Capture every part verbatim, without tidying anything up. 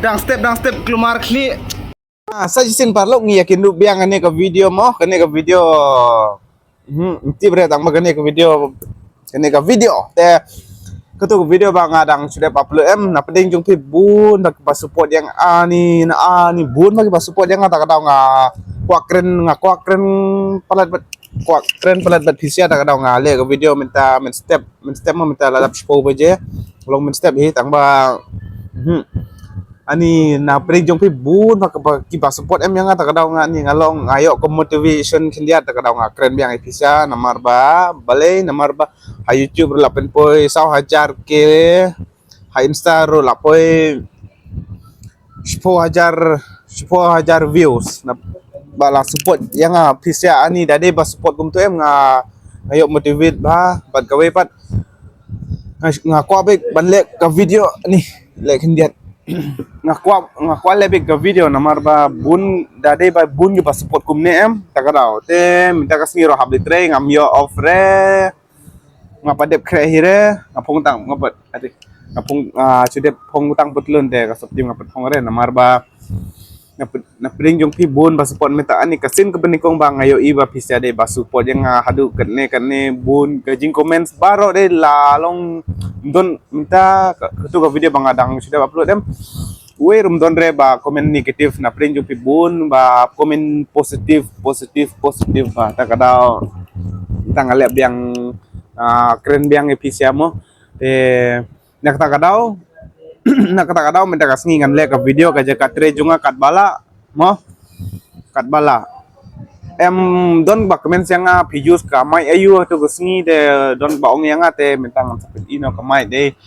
Dang step, dang step, klumar khlieh. Ah, sa shisien paralok ngi ïa kynduh biang kane ka video mo, kane ka video. Hmm, tip re tang ba kane ka video. Kane ka video. Te katu ka video ba nga dang shu dep upload em, na pdeng jong phi bun ba ki ba support ïa nga ni, na ani bun ba ki ba support ïa nga, ta ka daw nga kwah kren, nga kwah kren palat bad, kwah kren palat bad phi sha, ta ka daw nga leh ka video mynta mynstep, mynstep mo mynta la dap shiphew baje. Long mynstep hi tang ba. Hmm. Ani na pdeng jong phi bun ba ki ba, ki ba support em ïa nga, ta ka daw nga ni nga long nga ïoh ka motivation khyndiat, ta ka daw nga kren biang ïa phi sha, namar ba balei, namar ba ha YouTube ruh la pynpoi saw hajar K, ha Insta ruh la poi shiphew hajar, shiphew hajar views. Na ba la support ïa nga phi sha, ani da dei ba support kumtu em nga, nga ïoh motivate ba, bad kawei pat nga, nga kwah beit ban leh ka video ni, leh khyndiat. Nga kwah, nga kwah leh beit ka video namar ba bun, da dei ba bun ki ba support kumne em, ta ka daw. Te mynta ka sngi ruh hap leit trei, ngam ïoh off re. Nga pat dep khreh hi re, nga phong tang, nga pat, ati, nga phong, ah, shu dep phong tang patlun te ka sop tim nga pat phong re, namar ba na pd-, na pdeng jong phi bun ba support mynta, ani ka sien ka banyngkong ba nga ïohi ba phi sha dei ba support ïa nga haduh katne katne, bun ka jingcomment baroh dei la long don mynta ka, katu ka video ba nga dang shu dep upload em. Wei ruh ym don re ba comment negative, na pdeng jong phi bun ba comment positive, positive, positive ba, ta ka daw. Tang nga leh biang, ah, kren biang ïa phi sha mo. Te na kata ka daw, na kata ka daw mynta ka sngi ngan leh ka video ka jaka trei jong nga katba lah mo. Katba lah. Em, don ba comment ïa nga phi use ka mic aiu ha tu ka sngi, te don ba ong ïa nga, te mynta ngan sa pyn-i noh ka mic dei.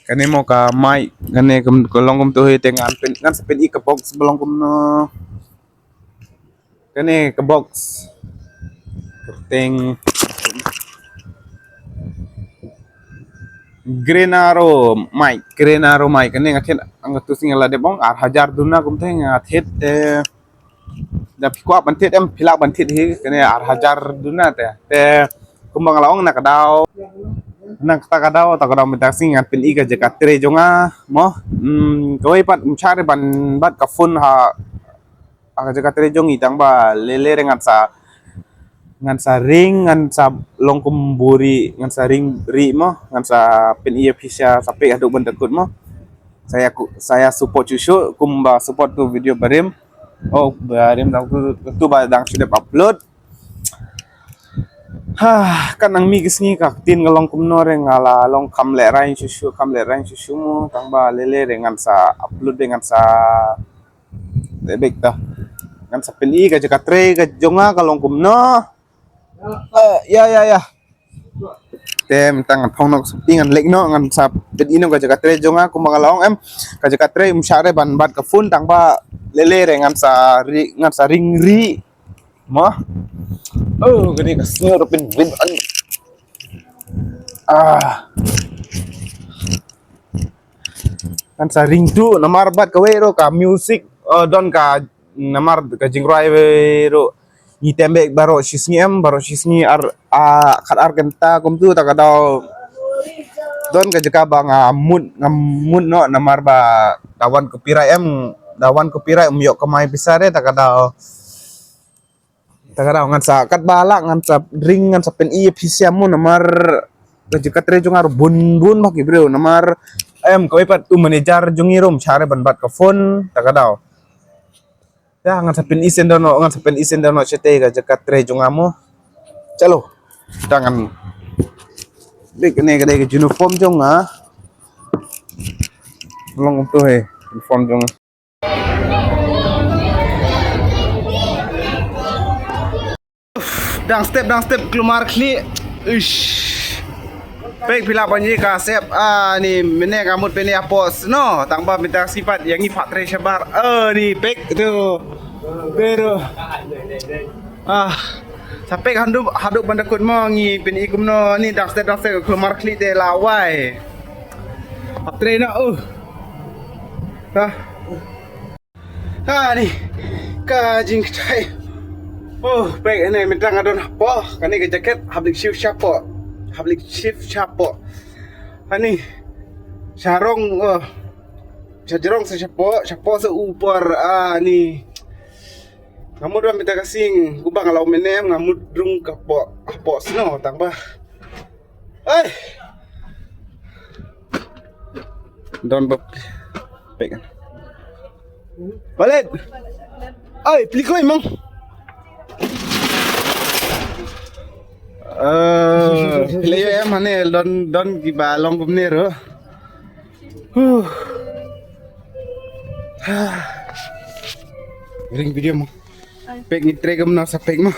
Kane mo ka mic, kane ka long kumtu hi, te ngan pyn-, ngan sa pyn-i ka box ba long kumno. Kane ka box. Kyrteng Grenaro mic, Grenaro mic, kane nga thied, nga tu sngi la dep ong ar hajar duna kumtu nga thied, eh, da phi kwah ban thied em, phi lah ban thied hi, kane ar hajar duna te. Te kumba nga la ong na ka daw, na kata ka daw, ta ka daw mynta sngi ngan pyn-i ka jaka trei jong nga mo. Hmm, kawei pat ym shah re ban bat ka phone ha, ha ka jaka trei jong ngi, tang ba lele re ngan sa, ngan sa ring, ngan sa long kum buri, ngan sa ring ri mo, ngan sa pyn-i ïa phi sha, sa peit haduh ban da kut mo. Sa ïa ku, sa ïa support shuh shuh kumba support tu video barim. Oh, barim dang tu, tu ba dang shu dep upload. Ha, kan nang mih ki sngi ka ktien ka long kumno re, nga la long kham lehraiñ shuh shuh, kham lehraiñ shuh shuh mo, tang ba lele re ngan sa upload re, ngan sa, te bek ta. Ngan sa pyn-i ka jaka trei ka jong nga ka long kumno. Eh, ïa, ïa, ïa. Te mynta ngan phong noh ka sopti, ngan leit noh, ngan sa pyn-i noh ka jaka trei jong nga, kumba nga la ong em. Ka jaka trei ym shah re ban bat ka phone, tang ba lele re ngan sa ri, ngan sa ring ri mo. Oh, kane ka sngew ruh pynbit an. Ah. Ngan sa ring tu, namar bat kawei ruh ka music, eh, don ka, namar ka jingrwai ruh ngi tem beit baroh shi sngi em, baroh shi sngi ar, ah, khat ar kynta kumtu, ta ka daw don ka jaka ba nga mut, nga mut noh, namar ba da wan copyright em, da wan copyright ym ïoh kamai pisa re, ta ka daw. Ta ka daw ngan sa katba lah, ngan sa ring, ngan sa pyn-i ïa phi sha mo, namar ka jaka trei jong nga ruh bun bun bha ki briew, namar em kawei pat u manager jong ngi ruh ym shah re ban bat ka phone, ta ka daw. Ïa, ngan sa pyn-i shen dohnud, ngan sa pyn-i shen dohnud shatei ka jaka trei jong nga mo. Chalo. Ta ngan dei kane ka dei ka uniform jong nga. Long kumtu hi uniform jong nga. Dang step, dang step, klumar khlieh. Ish. Pek phi lah ban ïohi ka sep, ah, ni mynne nga mut pynïa post, no, tang ba mynta sngi pat ïa ngi pat trei shabar. Ah, ni pek tu. Pero. Ah. Sa pek haduh, haduh ban da kut mo ngi pyn-i kumno, ni dang step, dang step, klumar khlieh te lawei. Hap trei noh, uh. Ah. Ha ni ka jingktai. Oh, pek ne mynta nga don hapoh. Kane ka jaket hap leit shift shapoh. Hap leit shift shapoh. Ha ni sarong, oh. Sha jrong sa shapoh, shapoh sa u por, ah, ni. Nga mut ba mynta ka sngi, kumba nga la ong mynne, nga mut rung ka poh, ka poh snow, tang ba. Ai. Don bab. Pek. Balik. Ai, pli koi mong. Eh, pli em ane don don kiba long kumne ro. Huh. Ring video mo. Pek ni trek mo sa pek mo.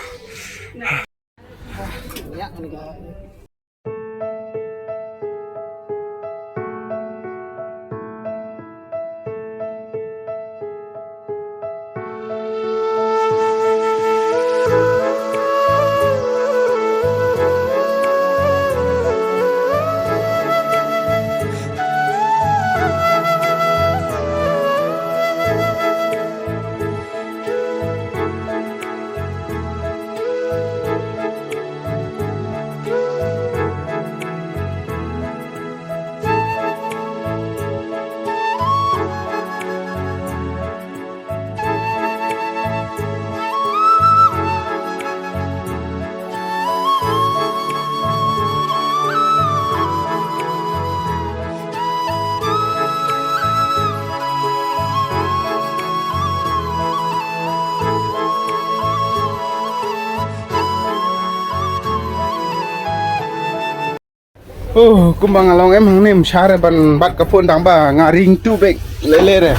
Oh, kumba nga long em hangne, ym shah re ban bat ka phone tang ba nga ring tu bek lele re.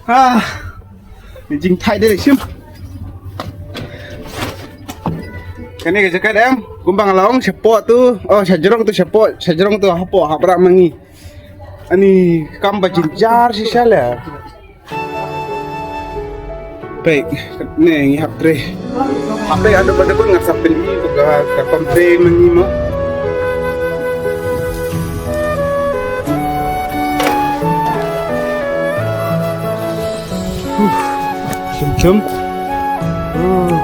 Ah, ni jingthait de shim. Kane ka jaket em, kumba nga long shapoh tu, oh, sha jrong tu shapoh, sha jrong tu hapoh hapdeng ma ngi. Ani kam ba jynjar shisha le. Pek, ne ngi hap trei. Hap trei haduh ba debun ngan sa pyni ba ka, ka kam trei ma ngi mo. Huh, chum chum. Huh.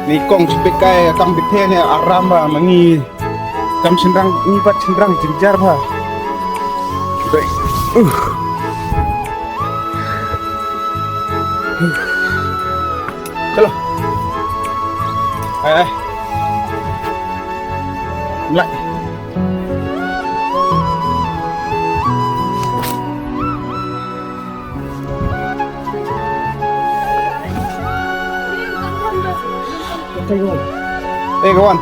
Ni kong shu peit kai kam bithe ne aram ba ma ngi. Kam shynrang, ngi pat shynrang jynjar bha. Dei. Uh. Chalo. Ai, ai. Mlai. Hey, go on.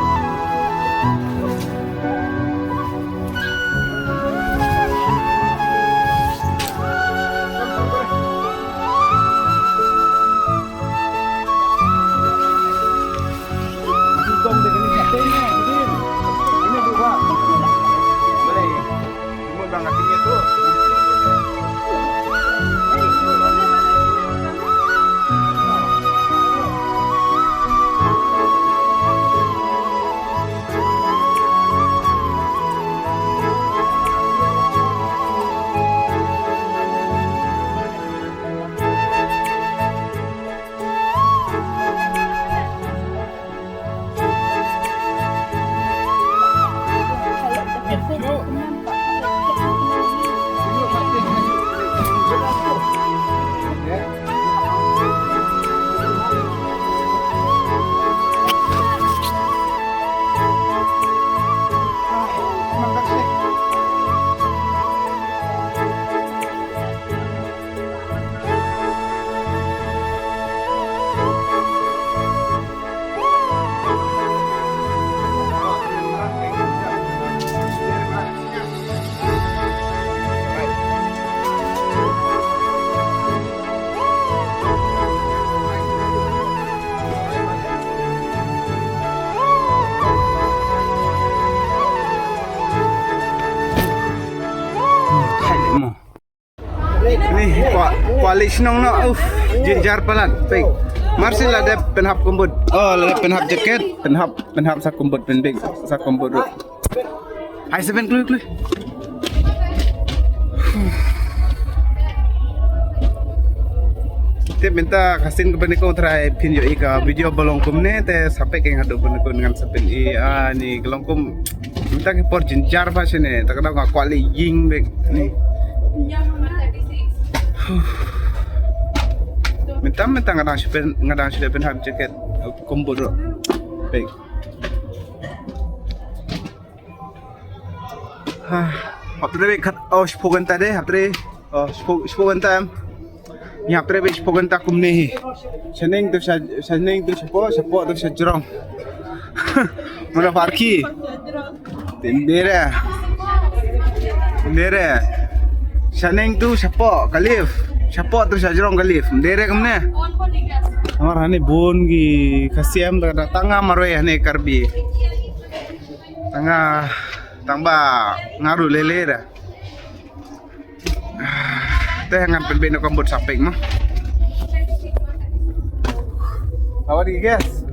Ni, kwah, kwah leit shnong noh, uff, jynjar palat, peit. Mar shen la dep pynhap kumbut. Oh, la dep pynhap jaket, pynhap, pynhap sa kumbut, pynbiang sa kumbut ruh. Hai, seven, kloi, kloi. Te mynta ka sien kaba nyngkong trai phin ïohi ka video ba long kumne, te sa peit kein haduh ban ïakynduh ngan sa pyni, ah, ni ka long kum Mynta ki por jynjar ba shane, ta ka dang nga kwah leh ïing bek ni. Mynta mynta nga dang shu pyn, nga dang shu leh pynhap jacket. Kumba ruh. Bek. Ha, hap tre bek kat, oh, shiphew kynta de, hap tre. Oh, shiphew, shiphew kynta em. Ngi hap tre bek shiphew kynta kumne hi. Shaneng to sha, shaneng to shapoh, shapoh to shajrong. Mano parki. Tindere. Tindere. Shaneng to shapoh ka lift. Shapoh to shajrong ka lift. Tindere kumne. Namar hangne bun ki Khasi em da tang nga marwei hangne Karbi. Tang nga, tang ba nga ruh lele da. Te ngan pynbeit noh ka mut shopping mo. Awan ki guys.